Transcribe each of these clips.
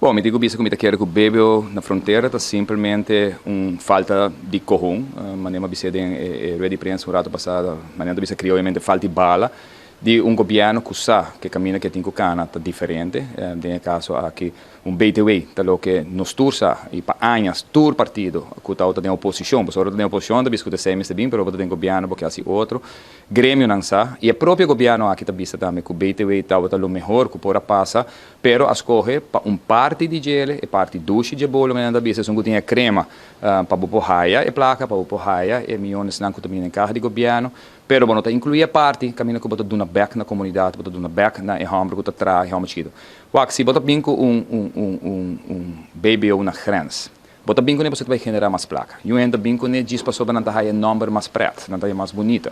Bon, mi tin ku bisa ku mi ta kere ku BBO na frontera ta simplemente un falta di kohon. Manera mi a bis'é den e rueda di prensa un rato pasado, manera mi ta bisa krioyamente falta di bala di un gobièrnu ku sa ku e kaminda ku e tin ku kana ta diferente. Den e kaso aki un BTW ta loke nos tur sa i pa añas tur partido ku tabata den oposishon, pasobra ora ta den oposishon ta bisa ku ta esei mester bin, pero ora bo ta den gobièrnu bo ke hasi otro. Gremionan sa i e propio gobièrnu aki ta bisa tambe ku BTW tabata lo mehor ku por a pasa. Pero a scoge pa un parti di djele, e parti dushi dje bolo nan ta bisa esun cu tin e crema, pa bo por haya e placa, pa bo por haya e miyonesnan cu ta bini den caha di gobierno, pero bo no ta inclui e parti caminda cu bo ta duna bek na comunidad, bo ta duna bek na e homber cu ta traha, e homber chikito. Wak, si bo ta bin cu un un un un un BBO na grens, Bo ta bin kuné pasobra ta bai generá mas plaka. Yu hende ta bin kuné djis pasobra nan ta haya e nòmber mas prèt, nan ta haya mas bunita.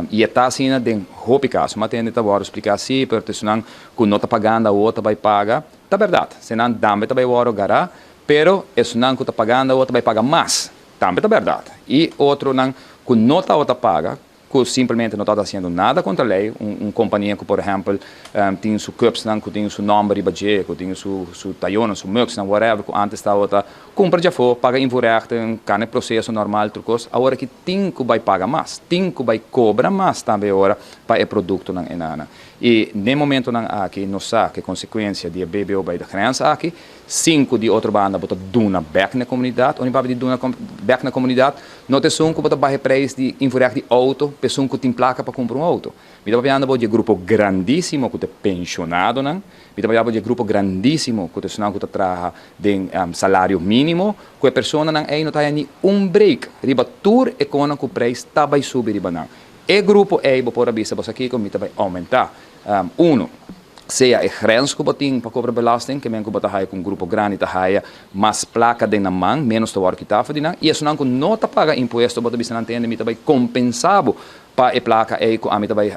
I e ta asina den hopi kaso. Mas hende ta wòrdu spliká sí, pero ta esunnan ku no ta pagando awor ta bai paga. Ta bèrdat, eseinan tambe ta bai wòrdu gará, pero esunnan ku ta pagando awor ta bai paga mas. Tambe ta bèrdat. I otronan ku no tabata paga, ku simplemente no tabata hasiendo nada kontra lei, un kompania ku por ehèmpel tin su cupsnan ku tin su nòmber riba dje, ku tin su su tayonan, su mugsnan, whatever, ku ántes tabata kumpra djafó, paga invoerrechten, kana e proseso normal tur kos, awor aki tin ku bai paga mas, tin ku bai kobra mas tambe ora pa e produktonan enana. I n'e momentonan aki nos sa ku e konsekuensia di e BBO bai de grens aki, Sin ku di otro banda bo ta duna bèk na e komunidat. Ora mi papia di duna bèk na e komunidat, no ta esun ku bo ta baha e preis di invoerrecht di outo pa esun ku tin plaka pa kumpra un outo. Mi ta papiando bo di e grupo grandísimo ku ta e penshonadonan, mi ta papia bo di e grupo grandísimo ku ta esunnan ku ta traha den salario mínimo, ku e personanan ei no ta haña ni un break riba tur e konan ku preis ta bai subi riba nan. E grupo ei bo por a bisa bo sa kiko mi ta bai oumentá. Uno. Sea e grens ku bo tin pa kobra belasting, ke men ku bo ta haya ku un grupo grandi ta haya mas plaka den nan man, ménos ta wòrdu kitá for di nan. I esunnan ku no ta paga impuesto, bo ta bisa nan tende, mi ta bai kompensá bo pa e plaka ei ku ami ta bai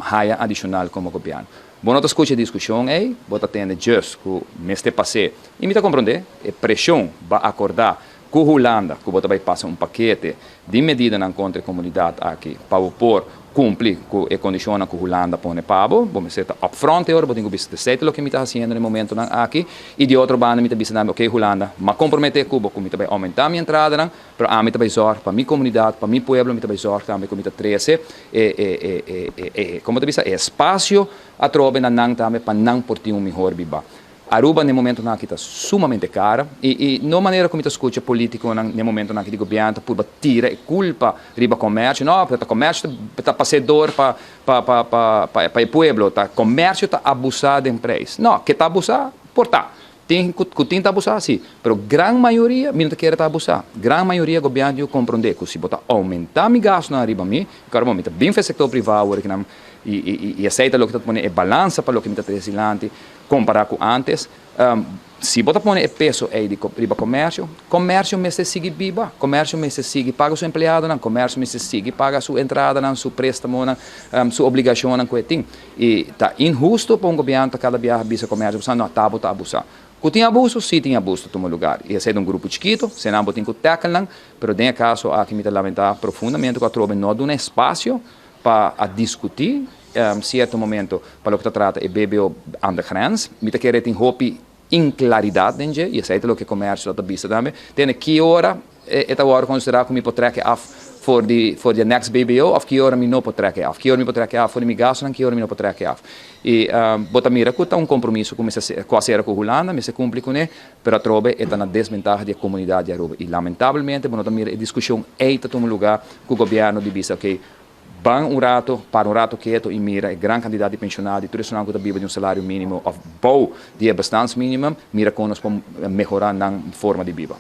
haya adishonal komo gobièrnu. Bo no ta skucha e diskushon ei, bo ta tende djus ku mester pas'é. I mi ta komprondé e preshon ba akordá ku Hulanda ku bo ta bai pasa un pakete di medidanan kontra e komunidat aki pa bo por kumpli ku e kondishonnan ku Hulanda pone pa bo. Bo mester ta upfront e ora, bo tin ku bisa esei ta loke mi ta hasiendo na e momentonan aki i di otro banda mi ta bisa tambe oke Hulanda, m'a komprometé ku bo ku mi ta bai oumentá mi entradanan, pero ami ta bai zòrg pa mi komunidat, pa mi pueblo, mi ta bai zòrg tambe ku mi ta trese e e e e e e komo ta bisa e espasio atrobe na nan tambe pa nan por tin un mihor biba. Aruba n'e momentonan aki ta sumamente cara y y no manera cu mi ta scucha politiconan n'e momentonan aki di gobierno ta purba tira e culpa riba comercio, no, pero ta comercio ta pas'e door pa pa pa pa pa e pueblo, ta comercio ta abusa den prijs. No, ke ta abusa? Por ta. Tin cu cu tin ta abusa? Si. Pero gran mayoria mi no ta kere ta abusa. Gran mayoria gobierno tin cu comprende cu si bo ta aumenta mi gastonan riba mi, claro bo mi ta bin for e sector priva awor aki nan y y y esey ta loke ta pone e balansa pa loke mi ta trece dilanti. Kompará ku ántes, si bo ta pone e peso ei di riba komersio, komersio mester sigui biba, komersio mester sigui paga su empleadonan, komersio mester sigui paga su entradanan, su préstamonan, su obligashonnan ku e tin. I ta inhusto pa un gobièrnu ta kada biaha bisa komersio pasobra no, ta bo ta abusá. Ku tin abuso? Sí tin abuso ta tuma lugar. I esei ta un grupo chikitu, eseinan bo tin ku tèkel nan, pero den e kaso aki mi ta lamentá profundamente ku atrobe no a duna espasio pa a diskutí sierto momento pa loke ta trata e BBO aan de grens. Mi ta kere tin hopi inklaridat den dje i esei ta loke komersio ta bisa tambe. Tene ki ora e ta wòrdu konsiderá ku mi por trèk e af for di for di e next BBO òf ki ora mi no por trèk e af. Ki ora mi por trèk e af for di mi gastunan, ki ora mi no por trèk e af. I bo ta mira ku ta un kompromiso ku mester ku a sera ku Hulanda, mester kumpli kuné, pero atrobe e ta na desbentaha di e komunidat di Aruba. I lamentablemente bo no ta mira e diskushon ei ta tuma lugá ku gobièrnu di bisa oke, Ban un rato, para un rato keto i mira e gran kantidat di penshonado i tur esunnan ku ta biba di un salario mínimo òf bou di e bestaansminimum, mira kon nos por mehorá nan forma di biba.